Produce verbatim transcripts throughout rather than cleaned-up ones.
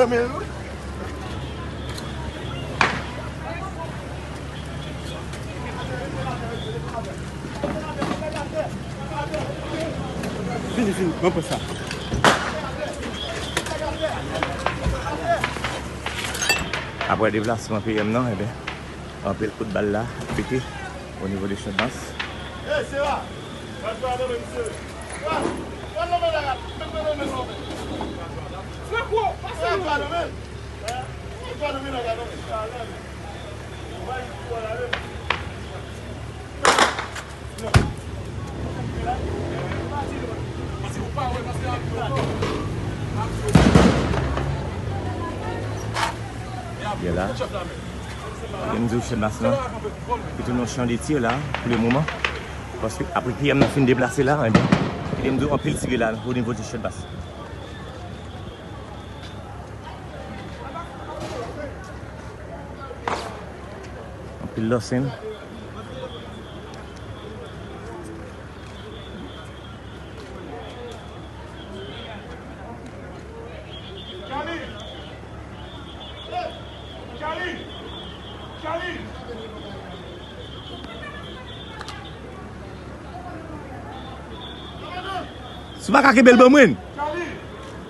Fini, fini. Bon, pou sa. Apre deplasman P M nan, ebyen, anpil kout bal la pete o nivo de Chandmas. Gen la. Gen m di w Chandmas lan, ki tounen yon chan de tir la, pou le moman. Paske apre P M nan fin deplase la, ebyen, gen m di w anpil tire la, o nivo de Chandmas. Anpil lòsen. Si w pa ka kenbe l, ban mwen.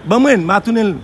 Ban mwen, m a tounen l.